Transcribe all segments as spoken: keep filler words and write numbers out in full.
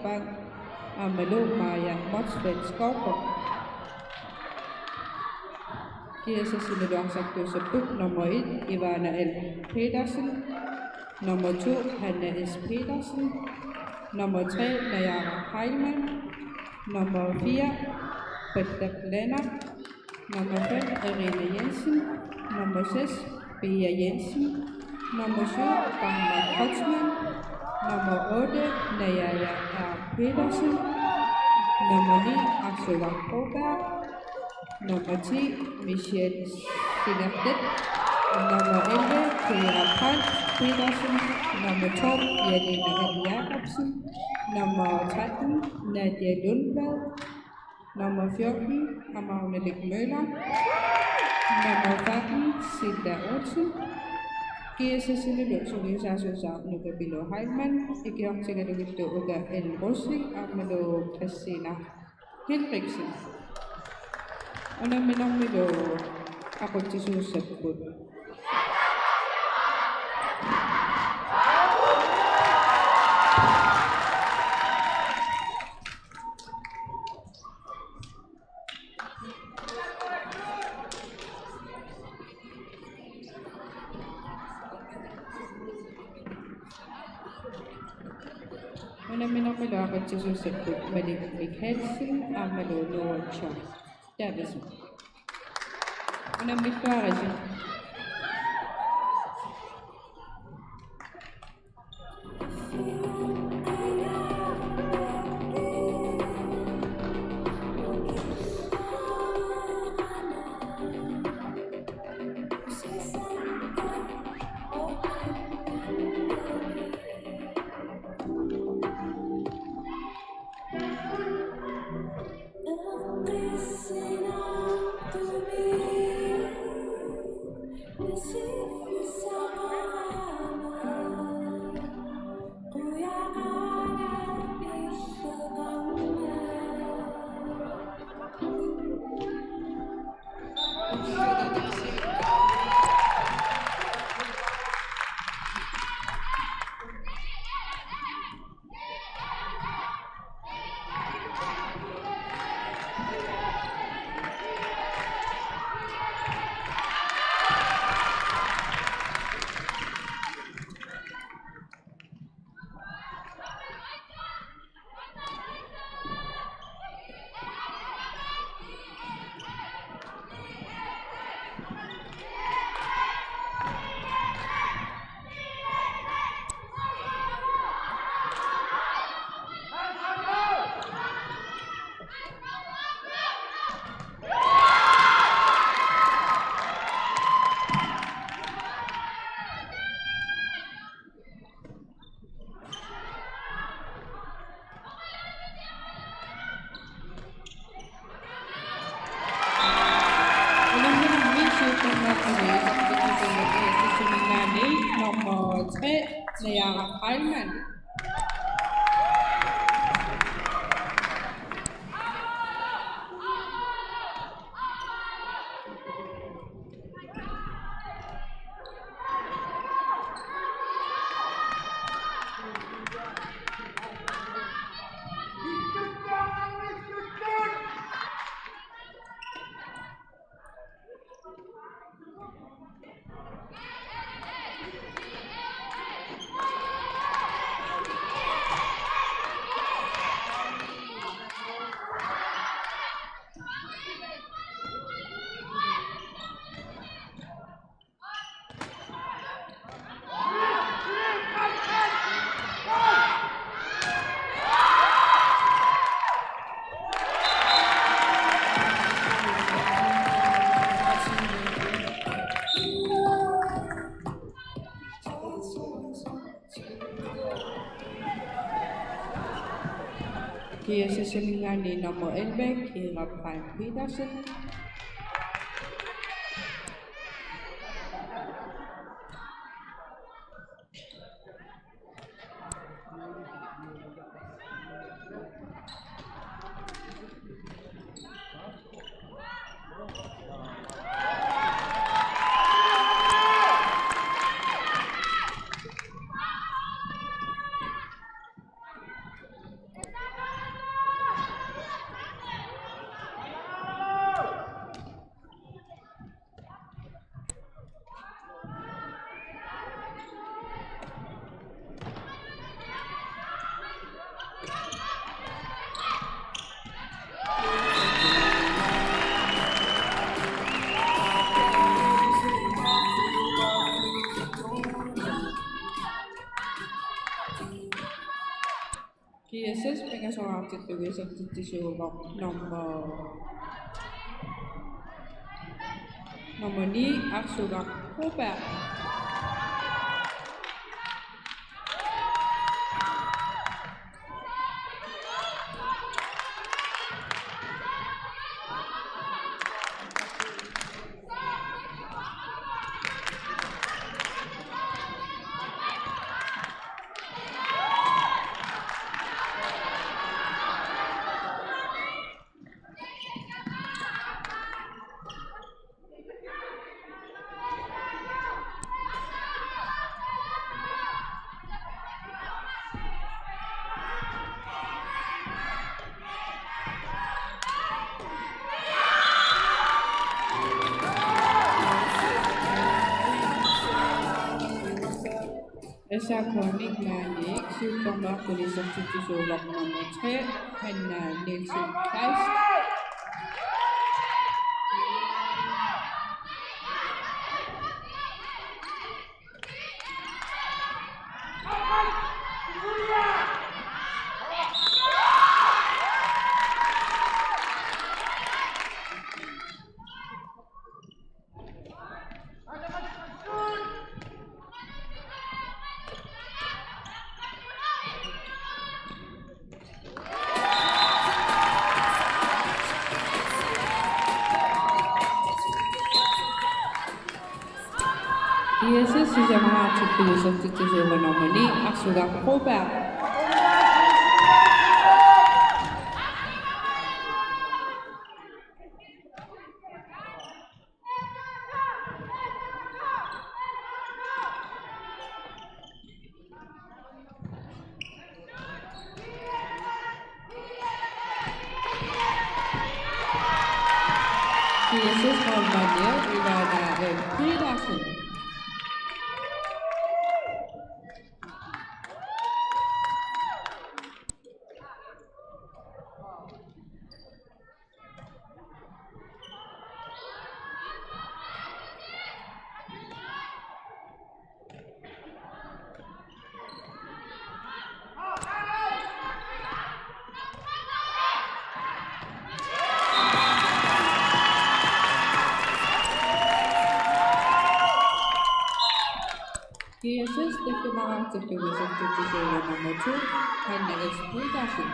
Bang aammalu Maja Motzfeldt Skovgaard. G S S-imilu arsartuussapput nummer et, Ivana L. Petersen. Nummer to, Hanna S. Petersen. Nummer tre, Najara Heilmann. Nummer fire, Peter Lennert. Nummer fem, Irene Jensen. Nummer seks, Pia Jensen. Nummer syv, Dagmar Kreutzmann. Nummer otte, Naja R. Petersen. Nummer ni, Aksel Broberg. Nummer ti, Michelle Sigertet. Nummer elleve, Kira Brandt Petersen. Nummer tolv, Janina L. Jacobsen. Nummer tretten, Nadia Lundblad. Nummer fjorten, Amagne Lech Møller. Nummer femten, Silda Olsen. G S S-imilu suliasaasuusaat Nuka Pilo Heilmann, ikiortigalugillu Uka L. Rosing aammalu Christina Henriksen. Unamminermilu aqutsisuussapput. Unamminermilu aqutsisuussapput Malik Mikkelsen aammalu Noah John Davidsen. Unammilluarisi. Nummer tre, Naja Heilmann. G S S-iminngaanniit nummer elleve, Kira Brandt Petersen. G S S pingasoraartittugisertitsisuuvoq nummer, nummer ni, Arsugaq Broberg. S A K-mik maannakkut syvogfyrre isertitsisuuvoq nummer tre, Hanna Nielsen Kleist. G S S sisamat isertitsisuuvoq nummer ni, Arsugaq Broberg. G S S-ip målmandia Ivana Petersen. G S S-ip takkupassuarnik isertitsisuuvoq nummer to, Hanne S. Petersen.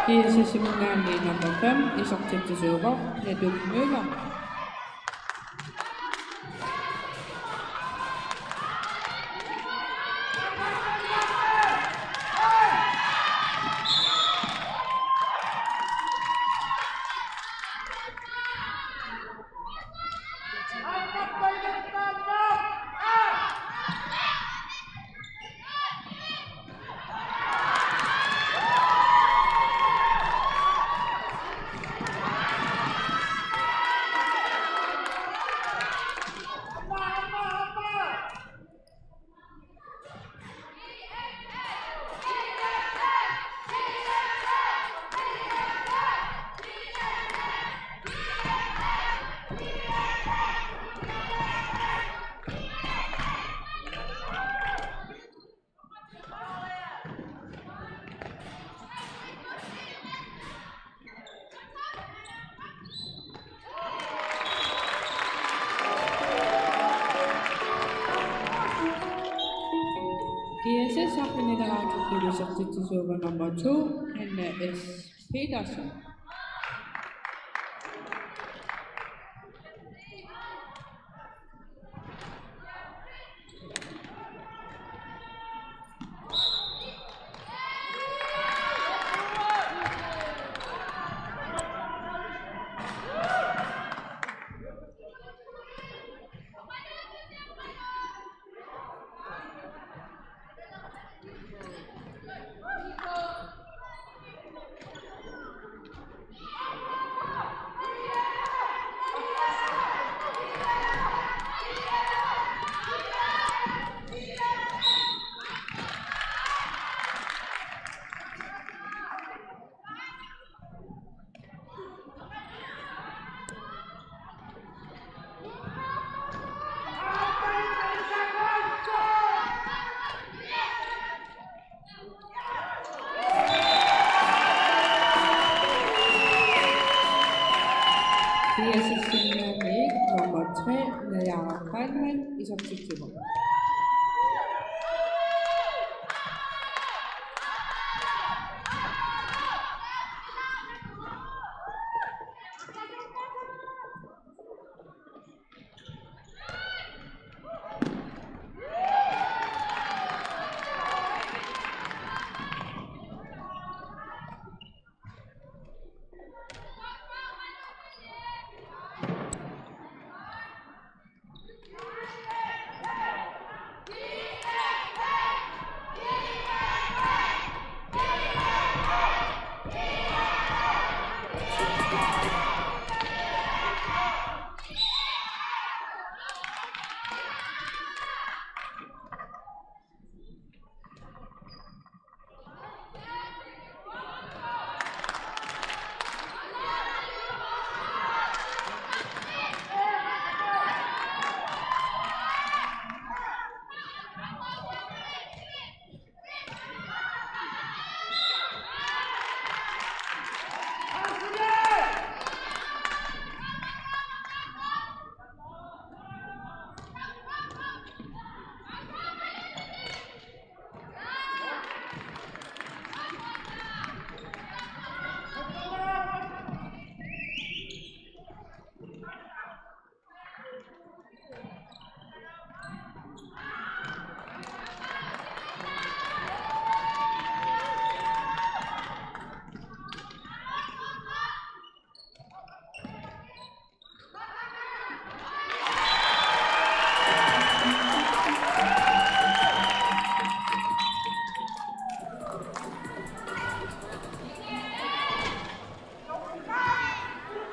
G S S-iminngaanniit nummer fem, isertitsisuuvoq Natum Møller. G S S-ip arfinileraatip isertitsisuuvoq nummer to, Hanna S. Petersen. G S S-iminngaanniit nummer tre, Naja Feilmann, isertitsivoq.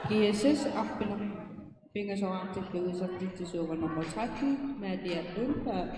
G S S arfineq-, pingasoraartippugut, isertitsisuuvoq nummer tretten, Nadia Lundberg.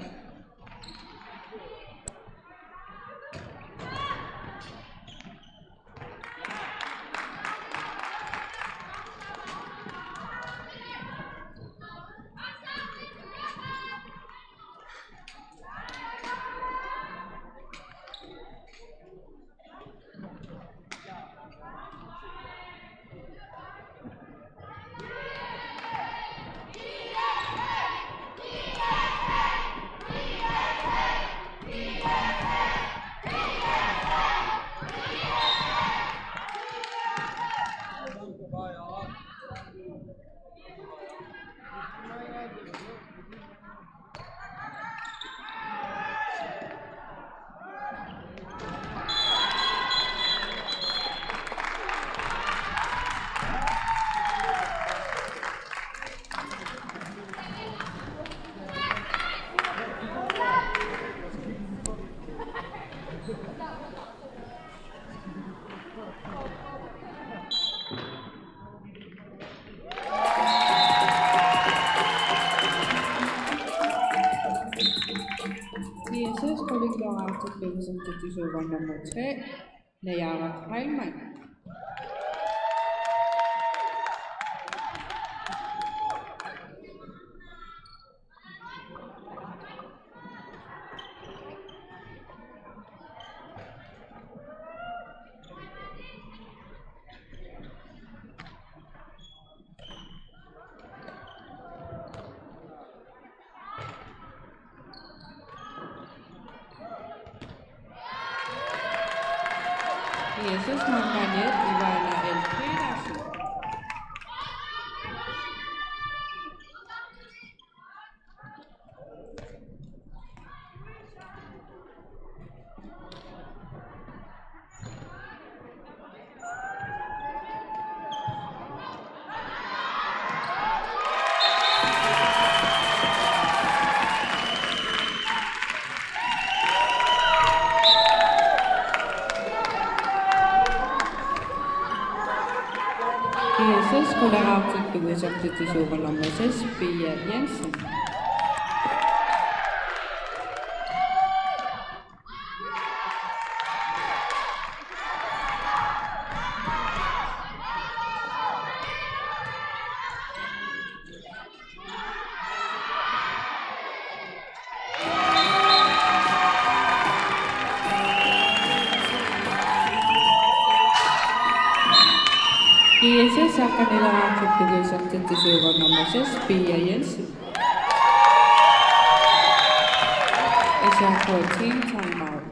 Tillugu isertitsisuuvoq nummer tre, Najarat Heilmann. G S S nummer et, Ivana L. Petersen. G S S Quleraartut isertitsisuuvoq nummer seks, Pia Jensen. G S S Aqqanilaartut isertitsisuuvoq nummer seks, Pia Jensen. S R K team timeout.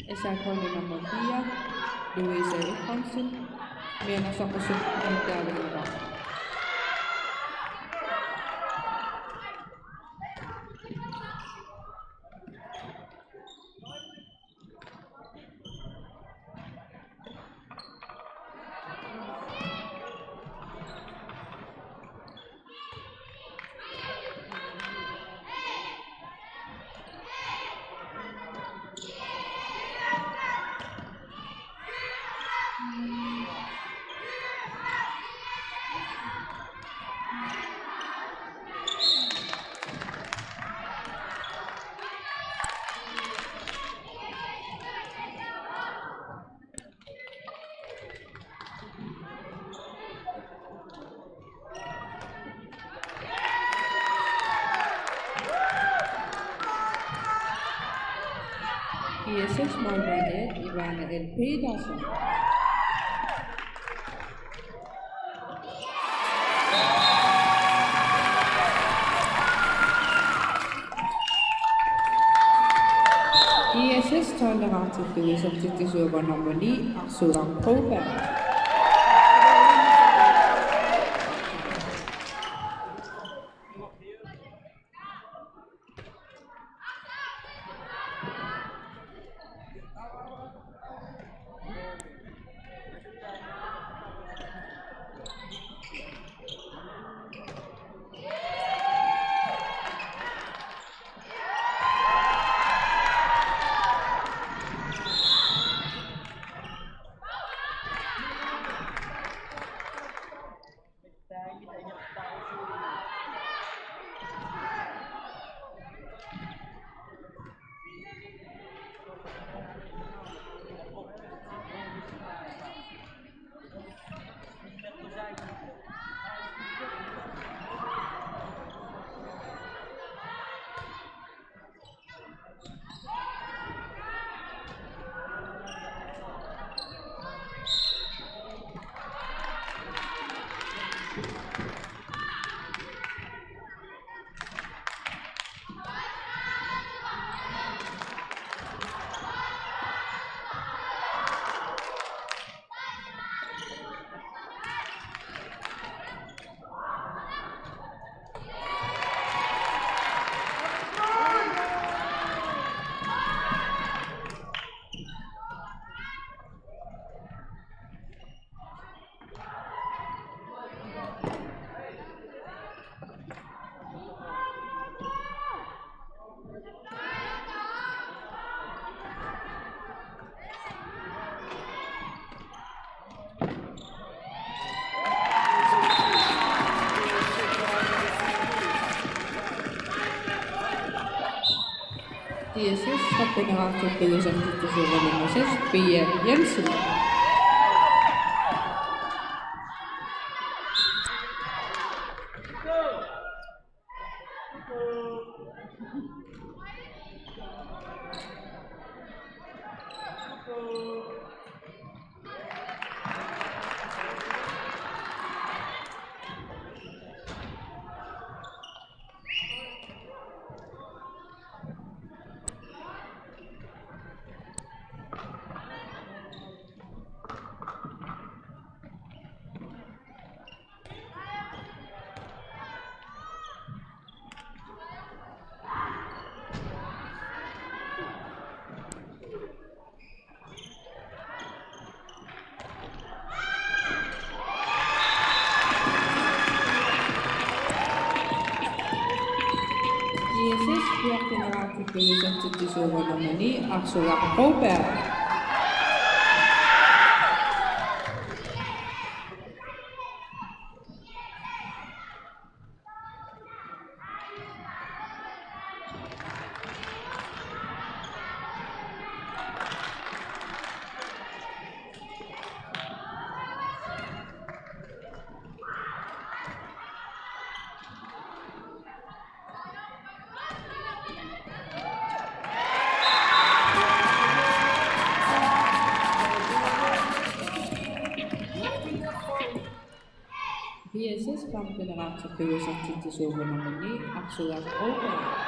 S R K nummer fire, Louise Efronsen, Mia Nasakusup, Ida Lindberg. I S S målmand et, Ivana L. Petersen. I S S tolv-erartut isertitsisuuvoq nummer ni, Arsula Broberg. I S S tretten-erartut isertitsisuuvoq nummer seks, Pia Jensen. I S S fjorten-erartut isertitsisuuvoq nummer ni, Arsula Broberg. I S S femten-erartut isertitsisuuvoq nummer ni, Arsula Broberg.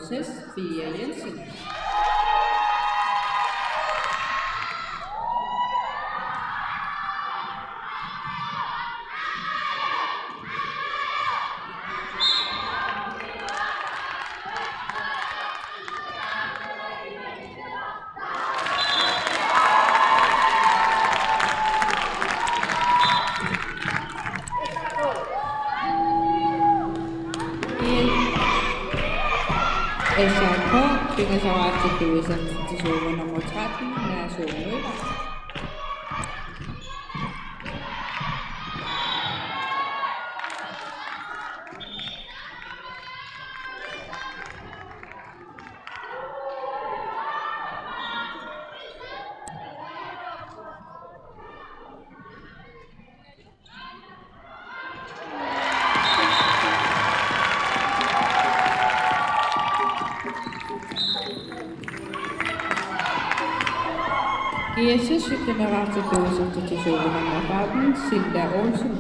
Moses Fie Jensen. S A K, Tyngasaraatsit Division, til nummer tretten, Mads Møller. G S S sytten-iraartittuusartut, til nummer tretten, Silla Olsen.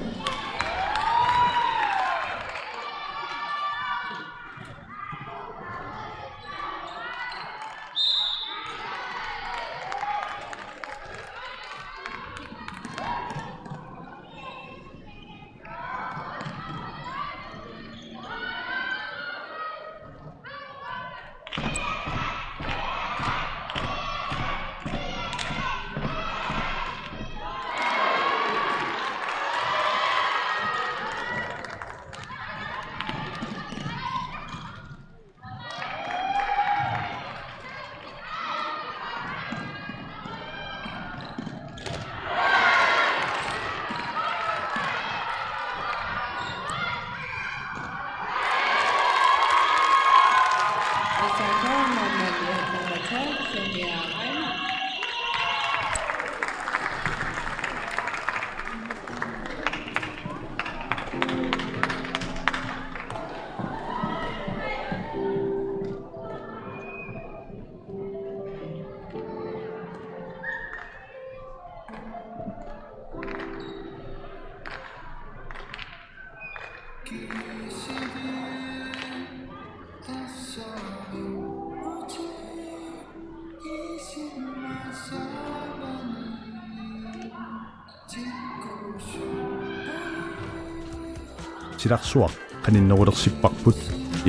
Silarsuaq qaninnerulersipparput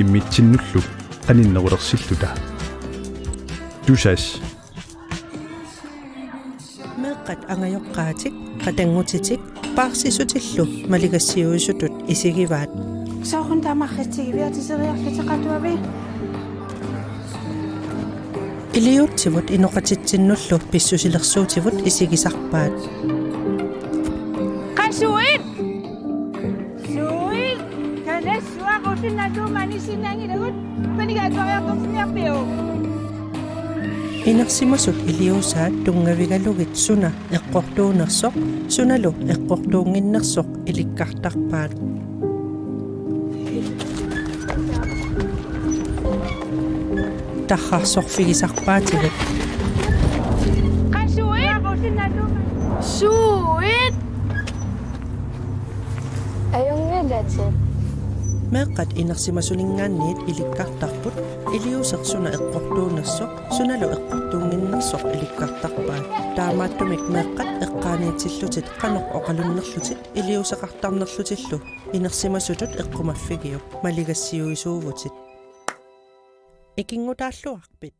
immitsinnullu qaninnerulersilluta. Tusass. Meeqqat angajoqqaatik, qatanngutitik, paarsisutillu maligassiuisutut isigivaat. Soorunami tamarritsigiviatisereerlutik qatuavi. Iliuutsivut inoqatitsinnullu pissusilersuutivut isigisarpaat. Qansuit! Suit! Kanassuaq ullunnaluumani sinnaangilagut panigaatuariartortinniarpiuk. Inersimasut iliuusaat tunngavigalugit suna eqqortuunersoq, sunalu eqqortuunnginnersoq ilikkartarpaat. Tarrarsorfigisarpaatigut. Qansuit! Suit! Ajunngilatit. Meeqqat inersimasuninngaanniit ilikkartarput, iliuuseq suna eqqortuunersoq, sunalu eqqortuunnginnersoq ilikkartarpaat. Taamaattumik meeqqat eqqaaniitillutit qanoq oqalunnerlutit iliuuseqartarnerlutillu inersimasutut eqqumaffigiuk, maligassiuisuuvutit. Ikinngutaalluarpit?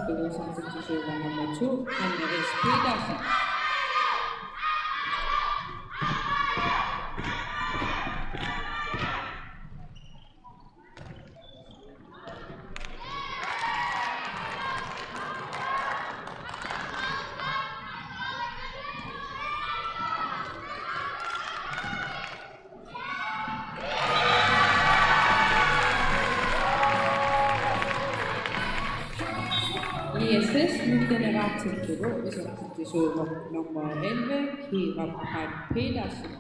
Petersen, nummer to, Anne S. Petersen. G S S, nu generaltilbudet, hvis jeg kan det så nummer elleve, Kira Pajk Petersen.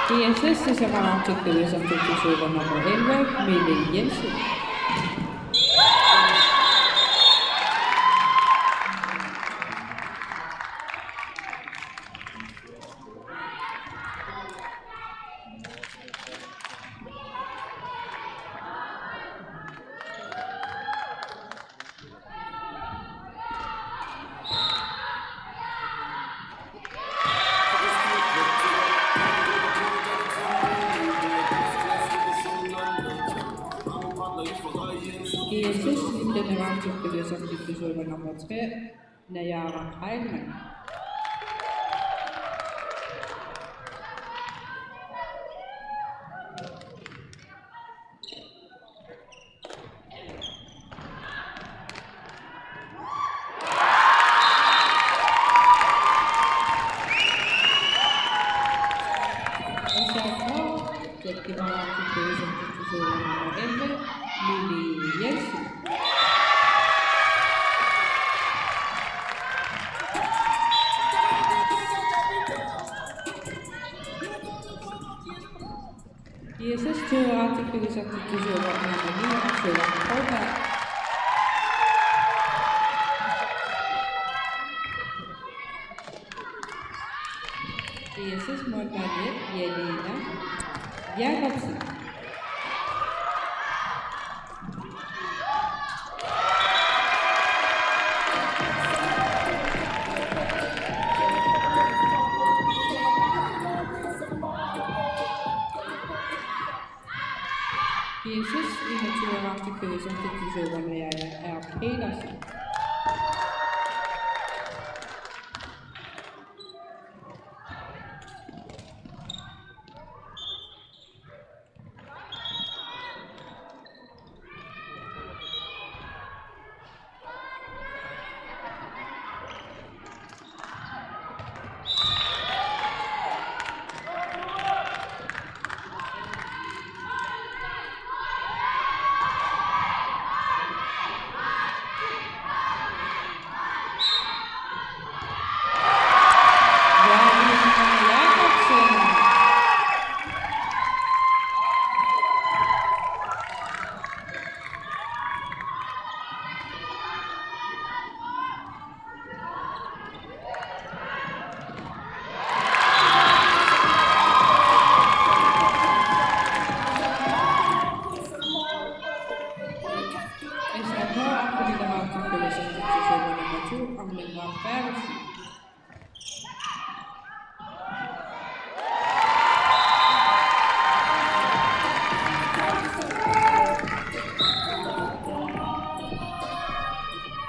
G S S, så var det nummer elleve, Mille Jensen. G S S, den er vant til at bevæge sig, det er nummer tre. Nayara Heilmann. Nummer elleve, Lili Jensen. G S S to, Arctic Finish Arctic to nummer ni, Søren Broberg. G S S målmand Jelena Jakobsen. G S S enogtyve, Arctic Finish Arctic to nummer R. Petersen.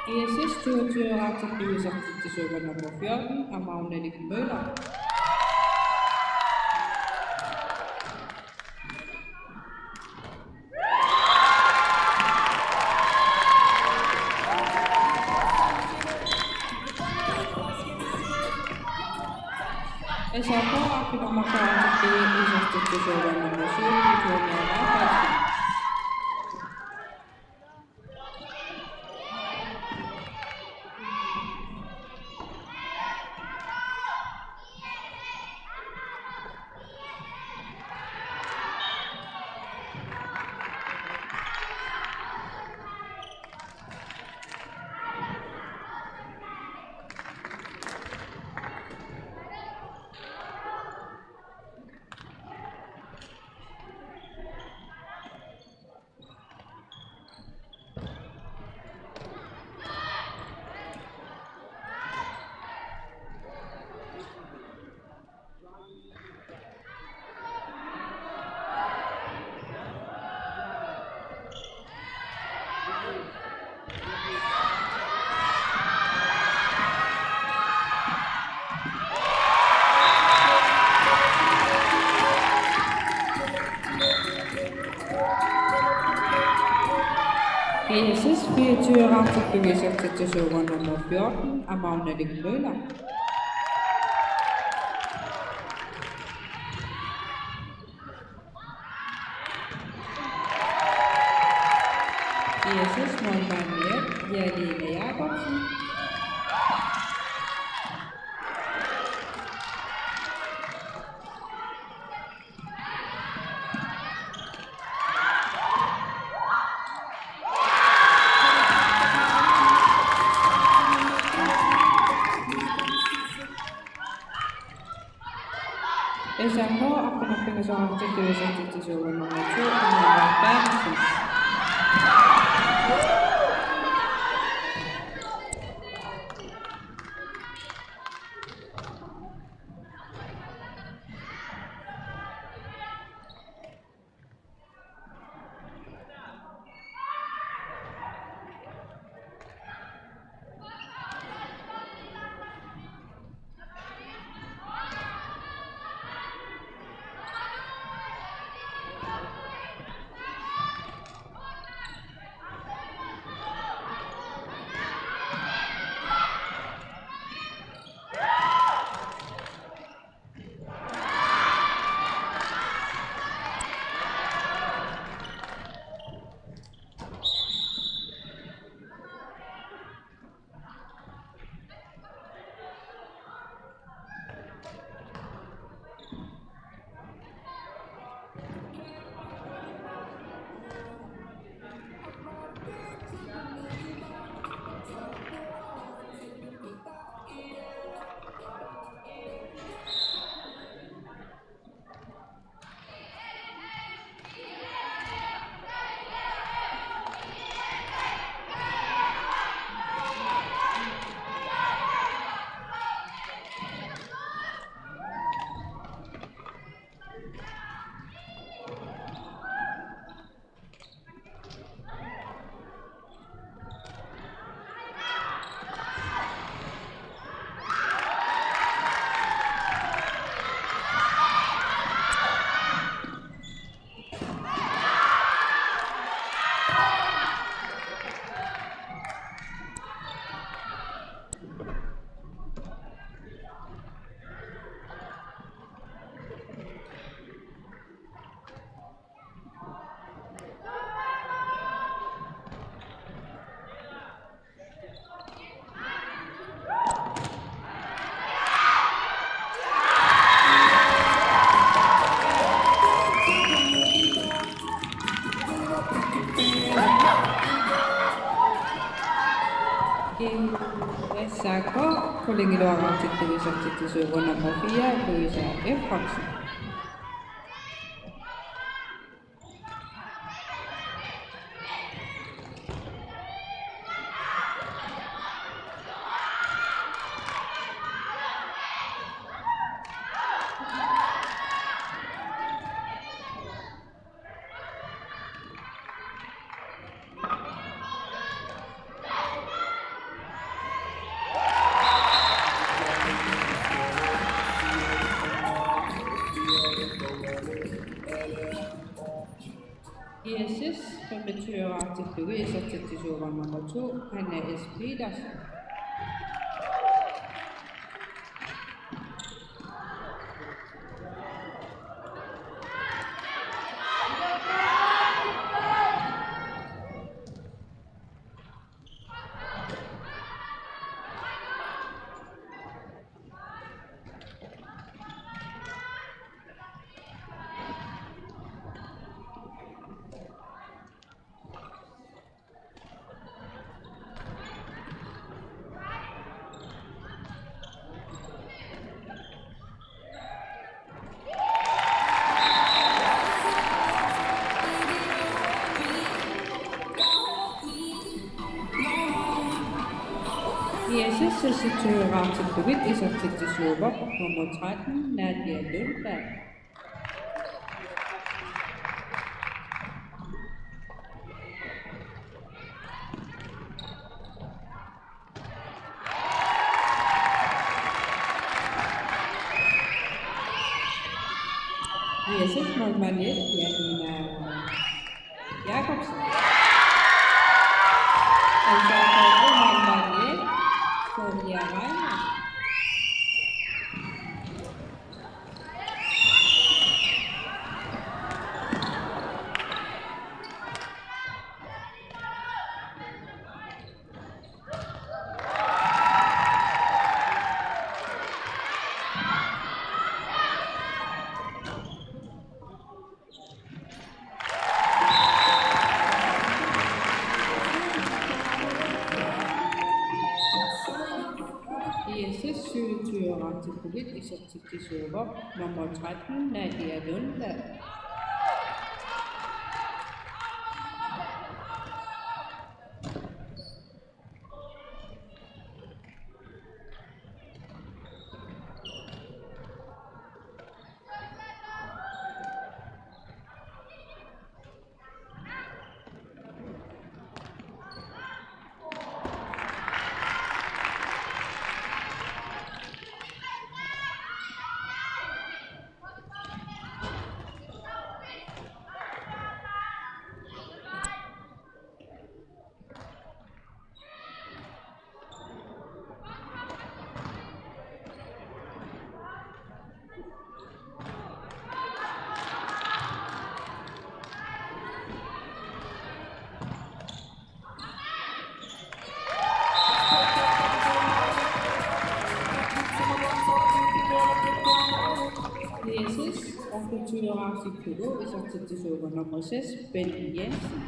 G S S toogtyve, Arctic Finish Arctic to nummer fjorten, Amalie Møller. S A K, Arctic Nummer fjorten, det er isertitsisuuvoq nummer syv, Victoria Berthelsen. G S S fireogtyve, Arctic Division, nummer fjorten, Amalie Møller. G S S målmand, Jane Jacobsen. S M H, Aqqaneq-pingasoqarnertik division syvogtyve, nummer to, Anna Berthelsen. S A K, Koldingiluat Arctic Division syvogtyve, nummer fire, Louise Efraimsen. G S S femogtyve, Arctic Division syvogtyve, nummer to, Hanna S. Petersen. Seksogtyve-raartillugit isertitsisuuvoq nummer tretten, Nadia Lundblad. Yes, målmand et, Janina Jakobsen. Ansvarlig målmand et, Sonja Reimer. I S S syvogtyve-raartillugit isertitsisuuvoq nummer tretten, Nadia Lundblad. I S S otteogtyve-raartillugit isertitsisuuvoq nummer seks, Benny Jensen.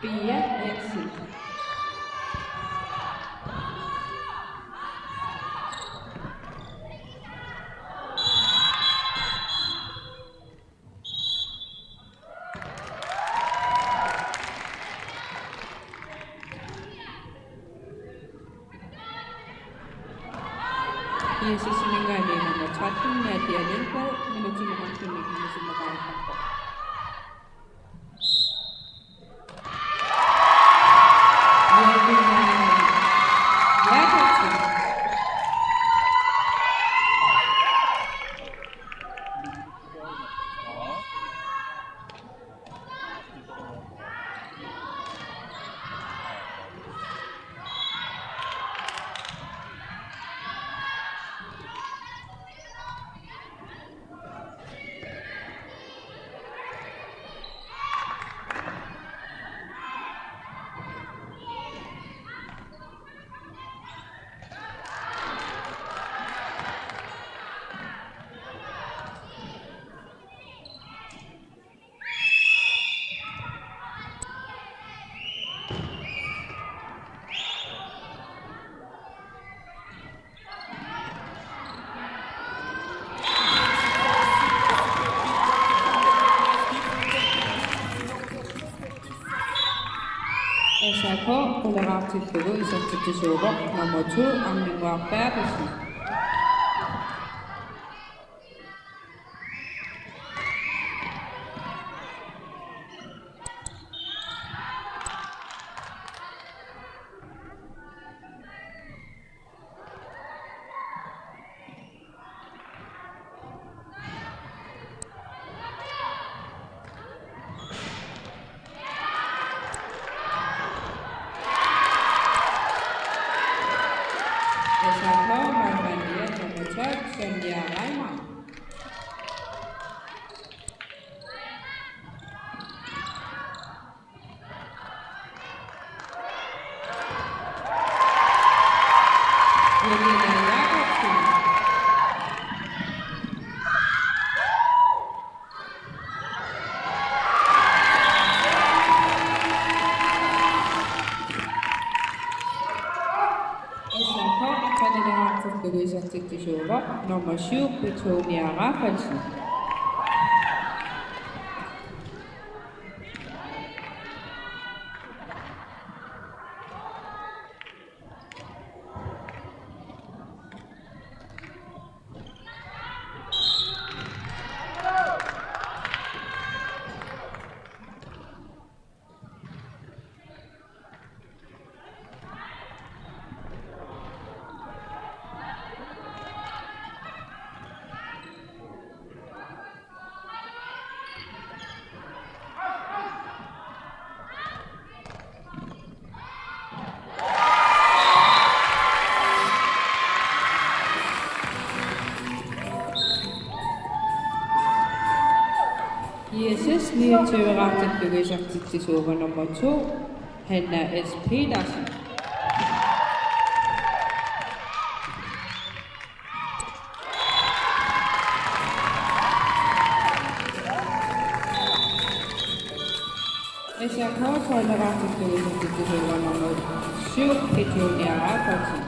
Pia Jensen. I S S-iminngaanniit nummer tretten, Nadia Lindblad, minutsimut arfineq-marlunnik ilusimaqareerparput. Janina Jakobsen. S A K, quleraartillugu isertitsisuuvoq nummer to, Arnannguaq Berthelsen. S A K, målmand nummer tolv, Sonja Reimer. Janina Jakobsen. S A K aqqaneq-aqqaneq isertitsisuuvoq nummer syv, Petunia Rafaelsen. G S S niogtyve-raartillugu isertitsisuuvoq nummer to, Hanna S. Petersen. S R K tolv-raartillugu isertitsisuuvoq nummer syv, Petunia Rafaelsen.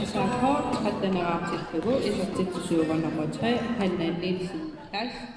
S R K tretten-raartillugu isertitsisuuvoq nummer tre, Hanna Nielsen Kleist.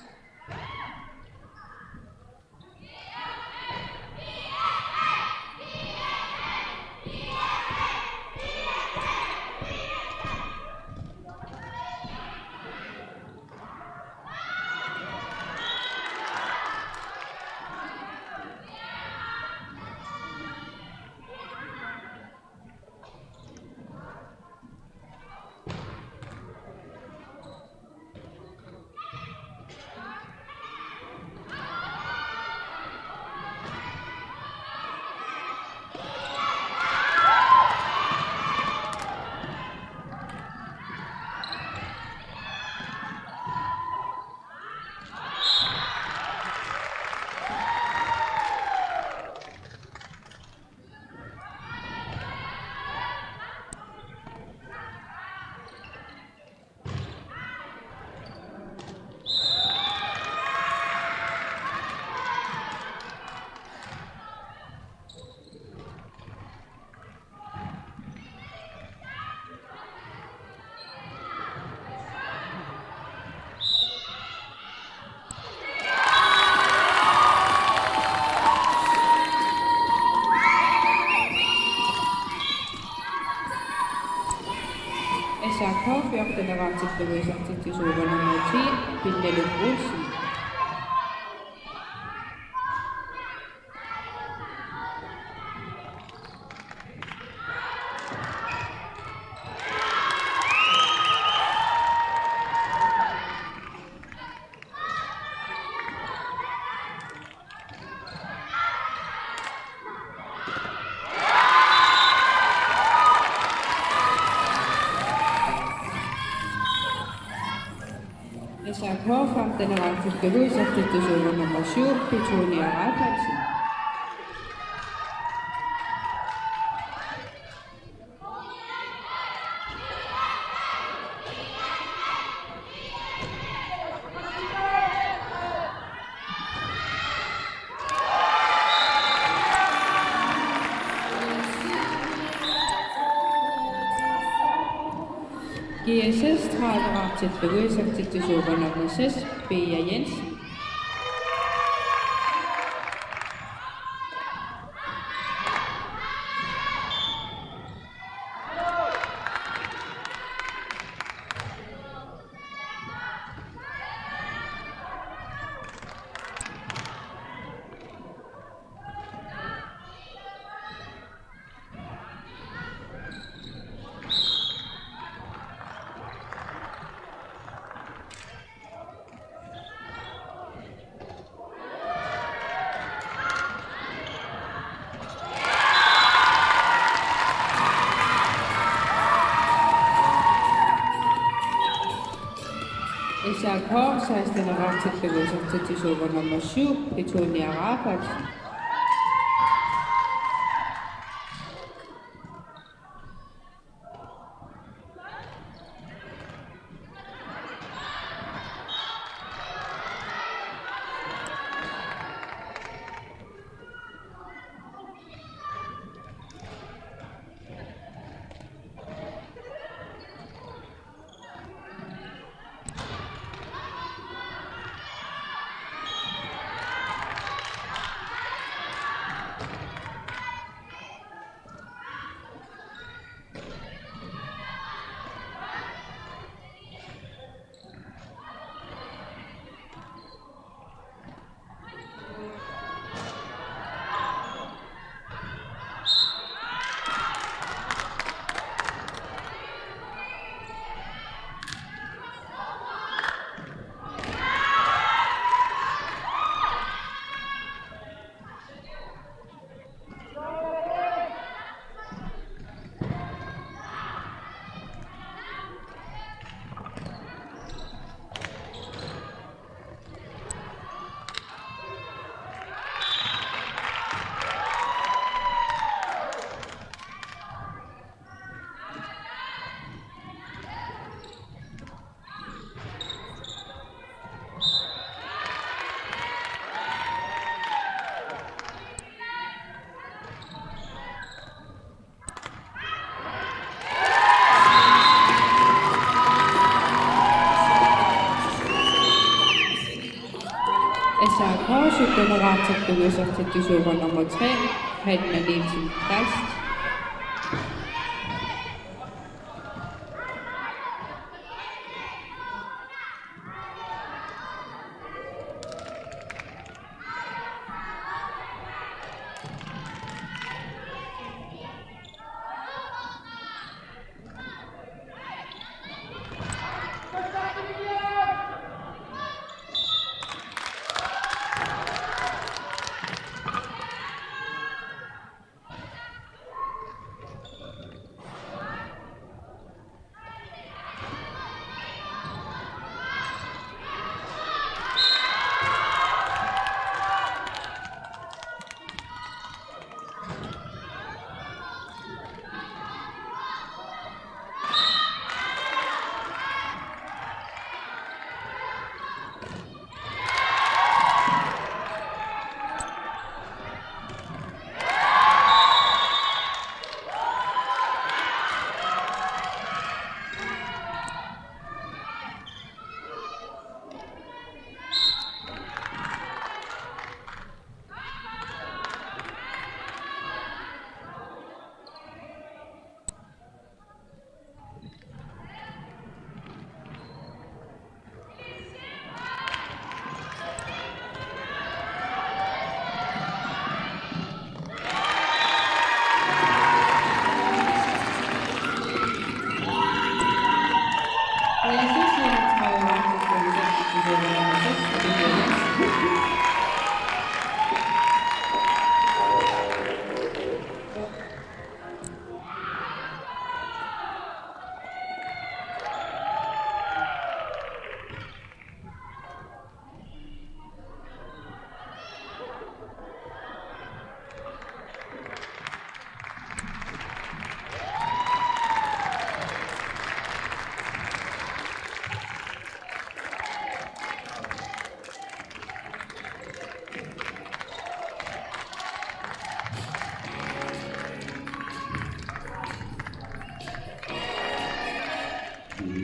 S R K fjorten-raartillugu isertitsisuuvoq nummer ti, Pinnaluk Olsen. S R K femten-raartillugu isertitsisuuvoq nummer syv, Petunia Rafaelsen. G S S tredive-raartillugu isertitsisuuvoq nummer seks, Pia Jensen. K, seksten-ertartillugu isertitsisuuvoq nummer syv, Petunia Rabat. S A K sytten-ertartillugu isertitsisuuvoq nummer tre, Padma Nielsen Plast.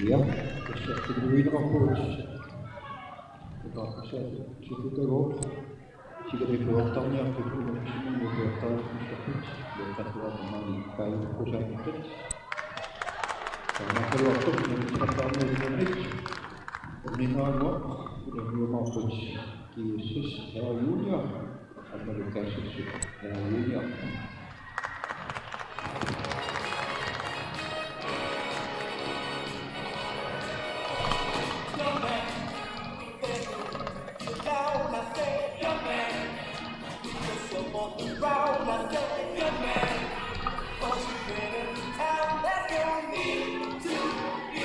Ja, tassa tilluineqarpugut. Taava tassa siullertagooq. Siullertagooq taarniartut unammisimanni ukiortaarnissapput. Ukiortaarnissapput. Taamaakkaluartoq unammisimanni. Uninaanua unammiumaarput G S S Herre Junior. Aammalu K S S Herre Junior.